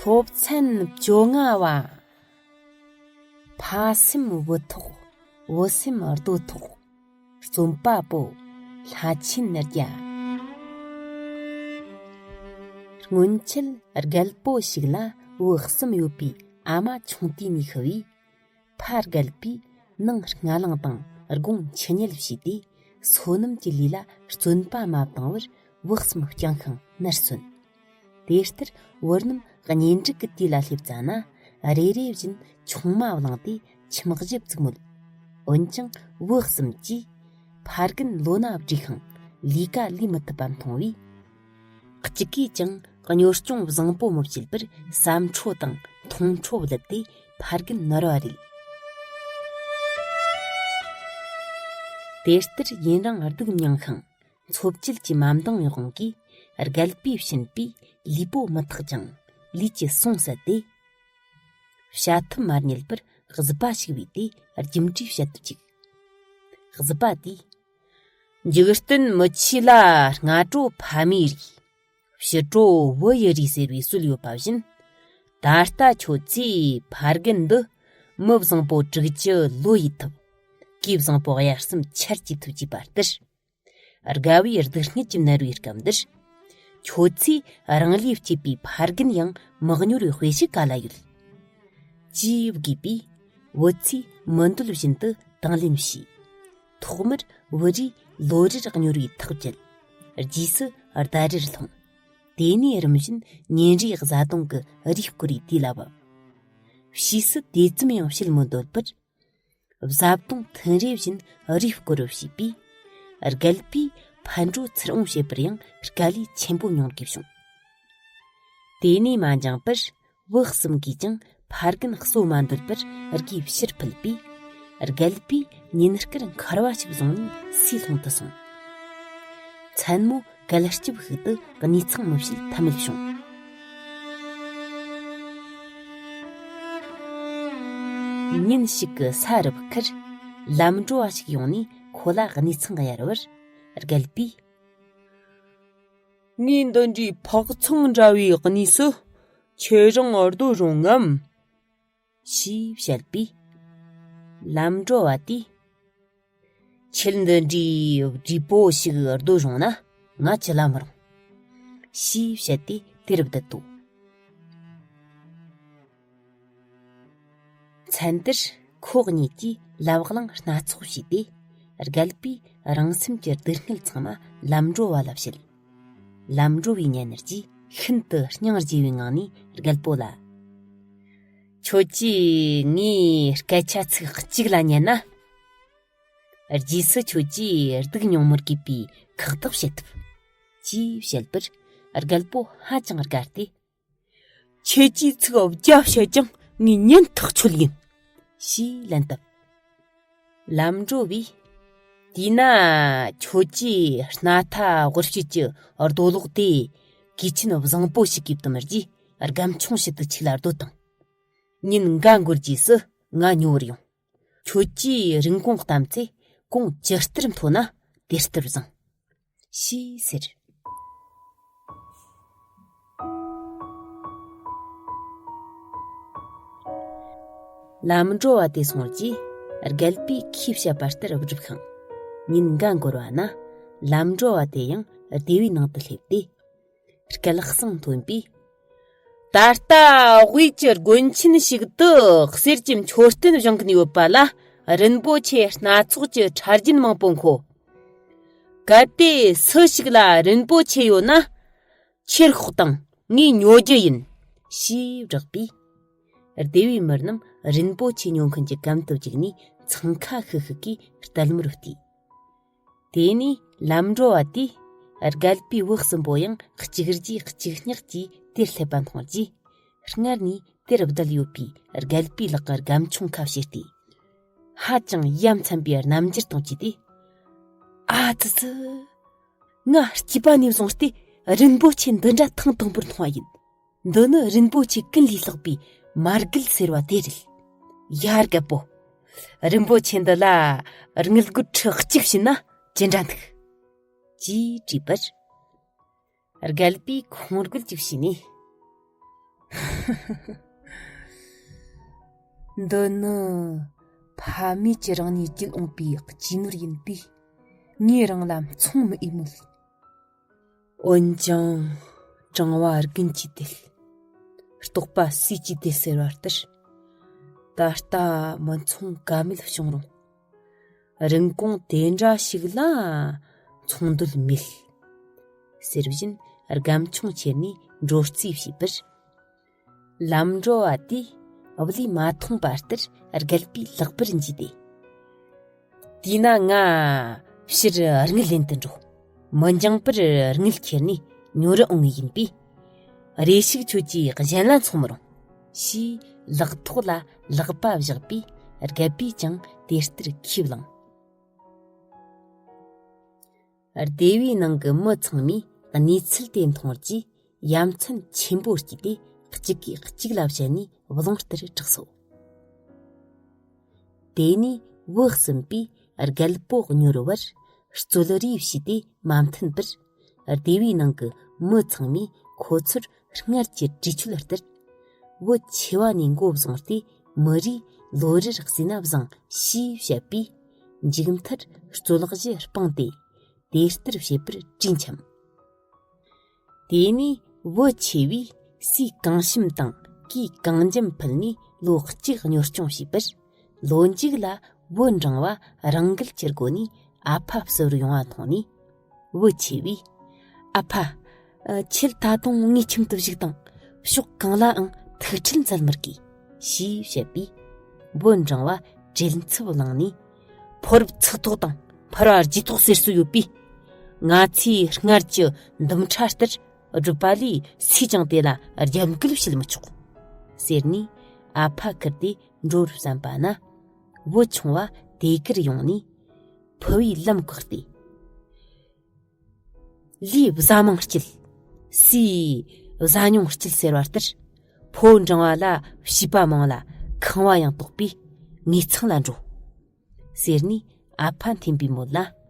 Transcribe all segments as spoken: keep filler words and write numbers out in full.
ཐོབ་ཚན་བཅོ་ལྔ་བ། ཕ་སེམས་བུ་ཐོག་བུ་སེམས་རྡོ་ཐོག་རྩོམ་པ་པོ། ལྷ་ཆེན་རྒྱལ། སྔོན་ཆད་རྒད་པོ་ཞིག་ལ་བུ་གསུམ་ཡོད་པའི་ཨ་མ་ཆུང་དུས་ནས་ཤི་བས། ཕ་རྒད་པོས་ནང་སྔ་ལངས་དང་དགུང་འཕྱི་ཉལ་བྱས་ཏེ། སོ་ནམ་གྱི་ལས་ལ་བརྩོན་པ་མ་བཏང་བར་བུ་གསུམ་བསྐྱངས་ཤིང་མནར་སོན། དེ་ལྟར་བུ་རྣམས་གཉེན་སྒྲིག་གི་དུས་ལ་སླེབས་ཙ་ན། རེ་རེ་བཞིན་ཆུང་མ་བླངས་ཏེ་ཁྱིམ་གཞི་བཙུགས་མོད། འོན་ཀྱང་བུ་གསུམ་གྱིས་ཕ་རྒན་ལོ་ན་བགྲེས་ཤིང་ལས་ཀ་ལས་མི་ཐུབ་པ་མཐོང་བས། གཅིག་གིས་ཀྱང་གཉོར་སྐྱོང་བཟང་པོ་མི་བྱེད་པར་ཟ་འཕྲོ་དང་འཐུང་འཕྲོ་བསླབས་ཏེ་ཕ་རྒན་ནོར་བ་རེད། དེ་ལྟར་ཡུན་རིང་སྡུག་མྱངས་ཤིང་འཚོ་བཅུད་ཀྱིས་མ་འདང་བའི་དབང་གིས། རྒད་པོས་བྱིན་པའི་ལུས་པོ་མི་ཐག་ཅིང་ལུས་ཀྱི་ཟུངས་ཟད་དེ། བྱ་ཐབས་མ་རྙེད་པར་གཟུ་པ་ཞིག་བྱས་ཏེ་རྒྱུ་འབྲས་བཤད་དུ་བཅུག་གཟུ་པ་དེས། འཇིག་རྟེན་མི་ཆོས་ལ་སྔ་དྲོ་ཕ་མའི་རིགས། ཕྱི་དྲོ་བུ་ཡི་རིགས་ཟེར་བའི་སྲོལ་ཡོད་པ་བཞིན། ད་ལྟ་ཁྱོད་ཚོས་ཕ་རྒན་འདི་མི་བཟང་པོ་དྲུག་ཅུ་ལོ་ཡི་ཐུབ། གོས་བཟང་པོ་དབྱར་གསུམ་ཆར་གྱིས་ཐུབ་ཅེས་པ་ལྟར། དགའ་བའི་སྡུག་བསྔལ་གྱིས་མནར་བའི་སྐབས་འདིར། ཁྱོད་ཚོས་རང་ལས་སྐྱེས་པའི་ཕ་རྒན་ཡང་མི་གཉོར་བའི་དཔེ་ཞིག་ག་ལ་ཡོད། ཅེས་བགོས་པས། བུ་ཚོས་མི་འདོད་བཞིན་དུ་དང་ལེན་བྱས། ཐོག་མར་བུ་རིགས་ལོ་རེར་གཉོར་བའི་ཐག་བཅད། རྗེས་སུ་ཟླ་རེར་ལྷུང་། དེ་ནས་རིམ་བཞིན་ཉིན་རེའི་བཟའ་བཏུང་གི་རིགས་བསྐོར་བའི་དུས་ལ་བབ། ཕྱིས་སུ་དེ་ཙམ་ཡང་བྱེད་མི་འདོད་པར། བཟའ་བཏུང་ཐུན་རེ་བཞིན་རེས་བསྐོར་བར་བྱས་པས། རྒད་པོས་ཕར་འགྲོ་ཚུར་འོང་བྱེད་པར་ཡང་དཀའ་ལས་ཆེན་པོ་མྱོང་དགོས་བྱུང་། དེ་ནས་མ་འགྱངས་པར་བུ་གསུམ་གྱིས་ཀྱང་ཕ་རྒན་གསོ་མ་འདོད་པར་དགེ་ཕྱིར་ཕུད་པས། རྒད་པོས་ཉིན་དཀར་འཁར་བ་ཞིག་བཟུང་ནས་སུས་ལྷུང་དུ་སོང་། མཚན་མོ་གད་སྐྱིབས་ཤིག་ཏུ་གནས་ཚང་མི་བྱེད་ཐབས་མེད་བྱུང་། ཉིན་ཞིག་གི་ས་རུབ་ཁར་ལམ་འགྲོ་བ་ཞིག་ཡོང་ནས་ཁོ་ལ་གནས་ཚང་གཡར་བར། རྒད་པོས། ངས་འདི་འདྲའི་ཕག་ཚང་འདྲ་བའི་གནས་སུ་ཁྱེད་རང་སྡོད་རུང་ངམ། ཞེས་བཤད་པས། ལམ་འགྲོ་བ་དེས། ཁྱེད་འདི་འདྲའི་བགྲེས་པོ་ཞིག་སྡོད་རུང་ན་ང་ཅི་ལ་མི་རུང་། ཞེས་བཤད་དེ་དེར་བསྡད་དོ། མཚན་དེར་ཁོ་གཉིས་ཀྱིས་ལབ་གླེང་སྣ་ཚོགས་བྱས་ཏེ། རྒད་པོས་རང་སེམས་ཀྱི་སྡུག་བསྔལ་ཚང་མ་ལམ་འགྲོ་བ་ལ་བཤད། ལམ་འགྲོ་བས་ཉན་རྗེས་ཤིན་ཏུ་སྙིང་རྗེ་བའི་ངང་ནས་རྒད་པོ་ལ། ཁྱོད་ཀྱིས་ངའི་སྐད་ཆ་ཚིག་གཅིག་ལ་ཉན་ན། རྗེས་སུ་ཁྱོད་ཀྱིས་སྡུག་མྱོང་མི་དགོས་པའི་ཁག་ཐེག་བྱེད་ཐུབ། ཅེས་བཤད་པར། རྒད་པོ་ཧ་ཅང་དགའ་སྟེ། ཁྱེད་ཀྱིས་ཚིག་བརྒྱ་བཤད་ཀྱང་ངས་ཉན་ཐག་ཆོད་ཡིན། ཞེས་ལན་བཏབ། ལམ་འགྲོ་བས། དེས་ན་ཁྱོད་ཀྱིས་སྣ་ཐ་དབུ་དཔྱད་ཀྱི་རྡོ་སློག་དེ་གོས་ཆེན་བཟང་པོ་ཞིག་གིས་བཏུམས་རྗེས་སྒམ་ཆུང་ཞིག་ཏུ་ཆིག་ལ་སྡོད་དང་། ཉིན་འགའ་འགོར་རྗེས་སུ་ང་ཉོ་བར་ཡོང་། ཁྱོད་ཀྱིས་རིན་གོང་བལྟམས་ཚེ་གོང་ཇི་ལྟར་མཐོ་ན་དེ་ལྟར་བཟང་། ཞེས་ཟེར། ལམ་འགྲོ་བ་དེ་སོང་རྗེས་རྒད་པོས་ཁོས་བཤད་པ་ལྟར་བསྒྲུབས་ཤིང་། ཉིན་འགའ་འགོར་བ་ན་ལམ་འགྲོ་བ་དེ་ཡང་སྡེ་བའི་ནང་དུ་སླེབས་ཏེ། སྐད་གསང་མཐོན་པོས། ད་ལྟ་དབུས་ཀྱི་དགོན་ཆེན་ཞིག་ཏུ་གསེར་གྱི་མཆོད་རྟེན་བཞེངས་ཀྱིན་ཡོད་པ་ལ་རིན་པོ་ཆེ་སྣ་ཚོགས་ཀྱི་ཕྲ་རྒྱན་མང་པོ་མཁོ། གལ་ཏེ་སུ་ཞིག་ལ་རིན་པོ་ཆེ་ཡོད་ན། ཁྱེར་ཤོག་དང་ངས་ཉོ་རྒྱུ་ཡིན། ཞེས་བསྒྲགས་པས། སྡེ་བའི་མི་རྣམས་རིན་པོ་ཆེ་ཉོ་མཁན་གྱི་གམ་དུ་བརྒྱུགས་ནས་འཚང་ཁ་ཤིག་ཤིག་གིས་ལྟད་མོར་བལྟས། དེ་ནས་ལམ་འགྲོ་བ་དེས་རྒད་པོའི་བུ་གསུམ་པོ་ཡང་གཅིག་རྗེས་གཅིག་སྙེག་གིས་དེར་སླེབས་པ་མཐོང་རྗེས། སྔར་ནས་དེར་བསྡད་ཡོད་པའི་རྒད་པོའི་ལག་གི་སྒམ་ཆུང་ཁ་བྱས་ཏེ། ཧ་ཅང་ཡ་མཚན་པའི་རྣམ་འགྱུར་དང་བཅས་ཏེ། ཨ་ཙི་ཙི། ང་སྐྱེས་པ་ནས་བཟུང་སྟེ་རིན་པོ་ཆེ་འདི་འདྲ་ཐེངས་དང་པོར་མཐོང་བ་ཡིན། འདི་ནི་རིན་པོ་ཆེ་ཀུན་ལས་ལྷག་པའི་མར་གད་ཟེར་བ་དེ་རེད། ཡ་རྒད་པོ། རིན་པོ་ཆེ་འདི་ལ་དངུལ་སྒོར་ཁྲི་གཅིག་བྱིན་ན་ཅི་འདྲ་འདུག་ཅེས་དྲིས་པར། རྒད་པོས་ཁོང་རྒོལ་གཅིག་བྱས་ནས། འདི་ནི་ཕ་མེས་ཀྱི་རང་ཉིད་བརྒྱུད་འོངས་པའི་རྒྱུ་ནོར་ཡིན་པས། ངས་རང་ལ་མཚུངས་མི་འོས་མོད། འོན་ཀྱང་གྲང་བ་རྒྱུན་གྱིས་དེད། ལྟོགས་པ་ཟས་ཀྱིས་དེད་ཟེར་བ་ལྟར། ད་ལྟ་མི་མཚུངས་ཀ་མེད་བྱུང་རུང་། རིན་གོང་དེ་འདྲ་ཞིག་ལ་མཚུངས་འདོད་མེད། ཟེར་བཞིན་སྒམ་ཆུང་ཁྱེར་ནས་འགྲོ་རྩིས་བྱས་པར། ལམ་འགྲོ་བ་དེས་བློས་མ་ཐོངས་པ་ལྟར་རྒད་པོའི་ལག་པར་འཇུས་ཏེ། དེས་ན་ང་ཕྱིར་དངུལ་ལེན་དུ་འགྲོ། མི་འགྱངས་པར་དངུལ་ཁྱེར་ནས་ཉོ་རུ་འོང་ངེས་ཡིན་པས། རེ་ཞིག་ཁྱོད་ཀྱིས་གཞན་ལ་མཚུངས་མི་རུང་། ཞེས་ལག་ཐོག་ལ་ལག་པ་བཞག་པས། རྒད་པོས་ཀྱང་དེ་ལྟར་ཁས་བླངས། སྡེ་བའི་ནང་གི་མི་ཚང་མས་གནས་ཚུལ་དེ་མཐོང་རྗེས་ཡ་མཚན་ཆེན་པོ་སྐྱེས་ཏེ། གཅིག་གིས་གཅིག་ལ་བཤད་ནས་རླུང་ལྟར་གྲགས་སོ། དེ་ནས་བུ་གསུམ་པས་རྒད་པོ་གཉོར་བར་རྩོད་རེས་བྱས་ཏེ་མ་མཐུན་པར། སྡེ་བའི་ནང་གི་མི་ཚང་མས་ཁོ་ཚོར་སྔར་གྱི་གྲོས་ཆོད་ལྟར། བུ་ཆེ་བ་ནས་མགོ་བཟུང་སྟེ་མི་རེས་ལོ་རེར་བརྩིས་ན་བཟང་ཞེས་བཤད་པས། མཇུག་མཐར་རྩོད་གཞི་སྤངས་ཏེ་དེ་ལྟར་བྱེད་པར་གྲོས་འཆམ། དེ་ནས་བུ་ཆེ་བས་སུས་གང་ཤུམ་དང་གོས་གང་འཇམ་ཕུལ་ནས་ལོ་གཅིག་གཉོར་སྐྱོང་བྱས་པར། ལོ་མཇུག་ལ་བུ་འབྲིང་བ་རང་འགུལ་གྱི་སྒོ་ནས་ཨ་ཕ་བསུ་བར་ཡོང་བ་མཐོང་ནས། བུ་ཆེ་བས། ཨ་ཕ། ཨ། ཁྱེད་ད་དུང་ངའི་ཁྱིམ་དུ་བཞུགས་དང་། ཕྱོགས་གང་ལའང་ཐུག་འཕྲད་མཛད་མི་དགོས། ཞེས་བཤད་པས། བུ་འབྲིང་བ་བྲེལ་འཚུབ་ལངས་ནས། ཕོ་རབ་ཚིག་ཐོག་དང་ཕོ་རབ་རྗེས་ཐོག་ཟེར་སྲོལ་ཡོད་པས། ང་ཚོས་སྔར་གྱི་འདུམ་ཕྲ་ལྟར་སྒྲུབ་པ་ལས་སུས་ཀྱང་དེ་ལ་རྒྱབ་འགལ་བྱེད་མི་ཆོག་ཟེར་ནས་ཨ་ཕ་ཁུར་ཏེ་འགྲོ་བར་བསམ་པ་ན། བུ་ཆུང་བ་དེ་གར་ཡོང་ནས་ཕུ་བོའི་ལམ་བཀག་སྟེ། ལས་བཟའ་མང་སྐྱིད། སུས་བཟའ་ཉུང་སྐྱིད་ཟེར་བ་ལྟར། ཕོ་འབྲིང་བ་ལ་བྱིས་པ་མང་ལ་ཁང་བ་ཡང་དོག་པས་ངེད་ཚང་ལ་འགྲོ། ཟེར་ནས་ཨ་ཕ་འཐེན་པའི་མོད་ལ།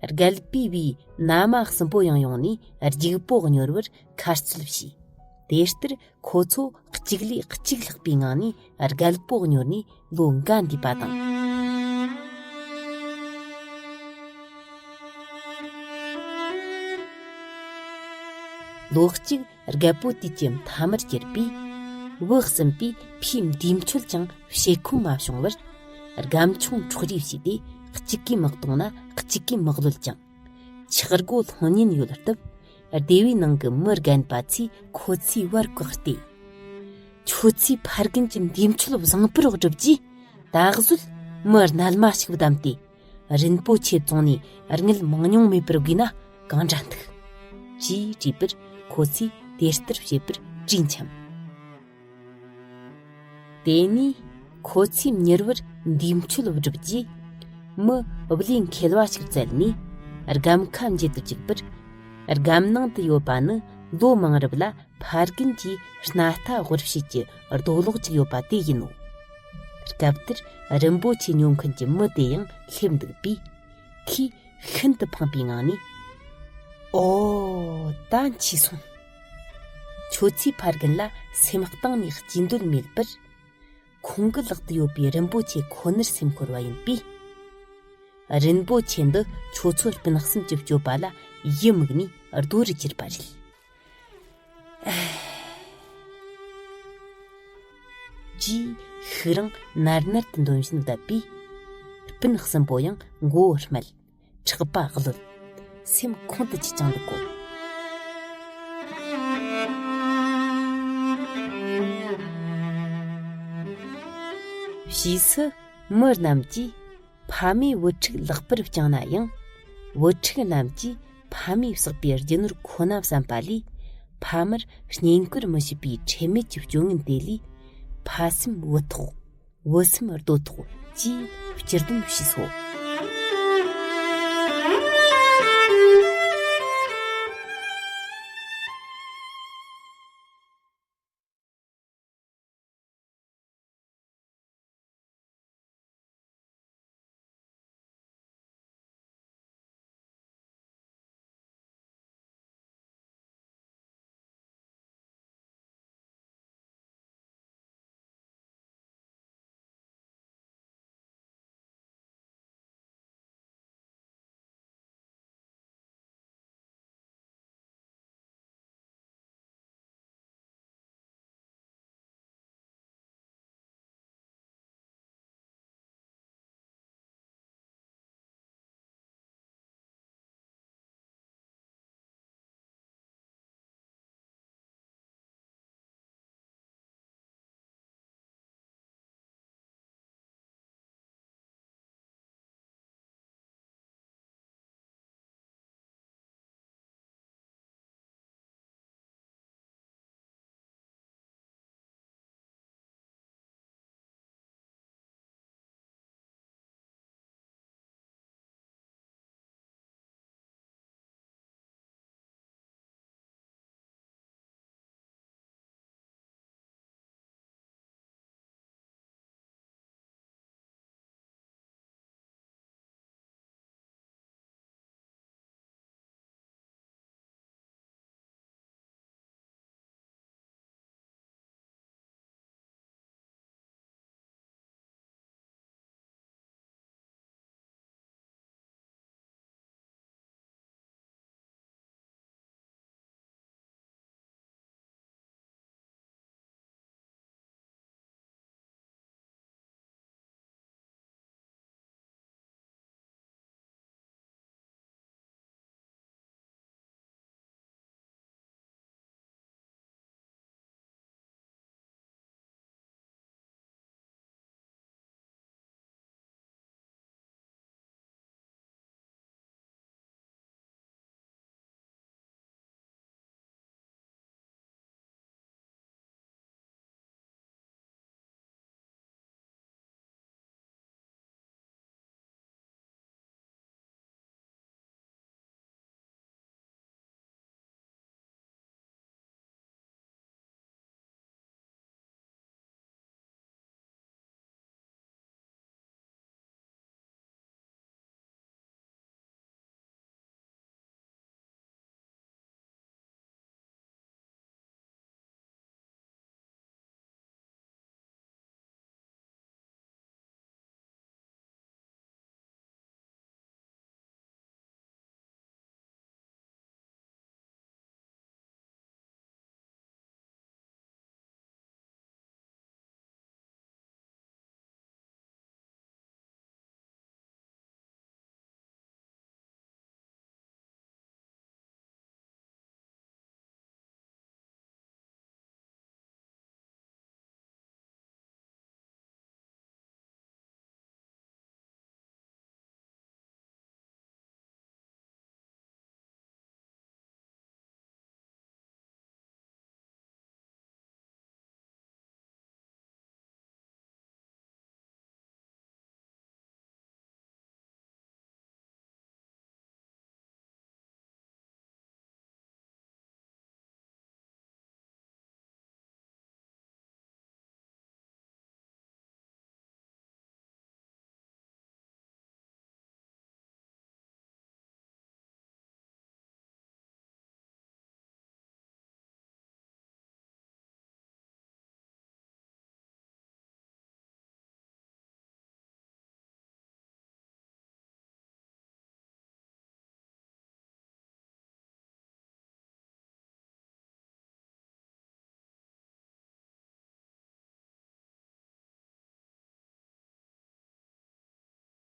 རྒད་པོའི་བུའི་མནའ་མ་གསུམ་པོ་ཡང་ཡོང་ནས་རྒྱུག་པོ་གཉོར་བར་ཁ་རྩོད་བྱས། དེ་ལྟར་ཁོ་ཚོ་གཅིག་ལས་གཅིག་ལྷག་པའི་ངང་ནས་རྒད་པོ་གཉོར་ནས་ལོ་འགའ་འདས་པ་དང་། ལོ་གཅིག་རྒད་པོ་དུས་ཀྱི་མཐའ་མར་གྱུར་པས། བུ་གསུམ་པས་ཕའི་འདས་མཆོད་ཀྱང་བྱེད་ཁོམ་མ་བྱུང་བར། སྒམ་ཆུང་འཕྲོག་རེས་བྱས་ཏེ་གཅིག་གིས་མི་གཏོང་ན་གཅིག་གིས་མི་གློད་ཅིང་། ཆག་སྒོ་སློང་ཉེན་ཡོད་སྟབས། སྡེ་བའི་ནང་གི་མི་རྒན་པ་ཚོས་ཁོ་ཚོའི་བར་བཀག་སྟེ། ཁྱོད་ཚོས་ཕ་རྒན་གྱི་འདས་མཆོད་བཟང་པོར་བསྒྲུབས་རྗེས། ད་གཟོད་མི་རྣལ་མ་ཞིག་བདམས་ཏེ། རིན་པོ་ཆེ་བཙོང་ནས་དངུལ་མང་ཉུང་མེད་པར་བགོས་ན་གང་འདྲ་འདུག་ཅེས་དྲིས་པར། ཁོ་ཚོས་དེ་ལྟར་བྱེད་པར་གྲོས་འཆམ། དེ་ནས་ཁོ་ཚོས་མྱུར་བར་འདས་མཆོད་བསྒྲུབས་རྗེས། མི་བློས་འཁེལ་བ་ཞིག་བཙལ་ནས་སྒམ་ཁ་འབྱེད་དུ་བཅུག་པར། སྒམ་ནང་དུ་ཡོད་པ་ནི་ལོ་མང་རབས་ལ་ཕ་རྒན་གྱིས་སྣ་ལྟ་དབུར་བྱེད་ཀྱི་རྡོ་ལོག་ཅིག་ཡོད་པ་དེ་ཡིན་ནོ། སྐབས་དེར་རིན་པོ་ཆེ་ཉོ་མཁན་གྱི་མི་དེ་ཡང་སླེབས་འདུག་པས། ཁོས་ཤིན་ཏུ་ཕངས་པའི་ངང་ནས། ཨོ། ད་འཕྱིས་སོང་། ཁྱོད་ཚོས་ཕ་རྒན་ལ་སེམས་གཏིང་ནས་སྐྱིད་འདོད་མེད་པར། ཁོང་གི་ལག་ཏུ་ཡོད་པའི་རིན་པོ་ཆེ་ཁོ་ནར་སེམས་འཁོར་བ་ཡིན་པས། རིན་པོ་ཆེ་འདི་ཁྱོད་ཚོ་སྤུན་གསུམ་གྱི་སྤྱོད་པ་ལ་ཡིད་མུག་ནས་རྡོ་རུ་གྱུར་པ་རེད། ཅེས་ཤུགས་རིང་ནར་ནར་དུ་འདོན་བཞིན་བསྡད་པས། སྤུན་གསུམ་པོ་ཡང་མགོ་བོ་སྨད། ཕྲག་པ་གློད། སེམས་ཁོང་དུ་ཆུད་ཀྱང་འདུག་གོ། ཕྱིས་སུ་མི་རྣམས་ཀྱིས་ཕ་མས་བུ་ཕྲུག་ལེགས་པར་བསྐྱངས་ན་ཡང་། བུ་ཕྲུག་རྣམས་ཀྱིས་ཕ་མས་བསགས་པའི་རྒྱུ་ནོར་ཁོ་ན་བསམ་པ་ལས། ཕ་མར་བསྙེན་བཀུར་མི་བྱེད་པའི་ཁྲེལ་མེད་ཀྱི་སྤྱོད་ངན་དེ་ལས། ཕ་སེམས་བུ་ཐོགས། བུ་སེམས་རྡོ་ཐོགས་ཅེས་སྤྱིར་སྡོམ་བྱས་སོ།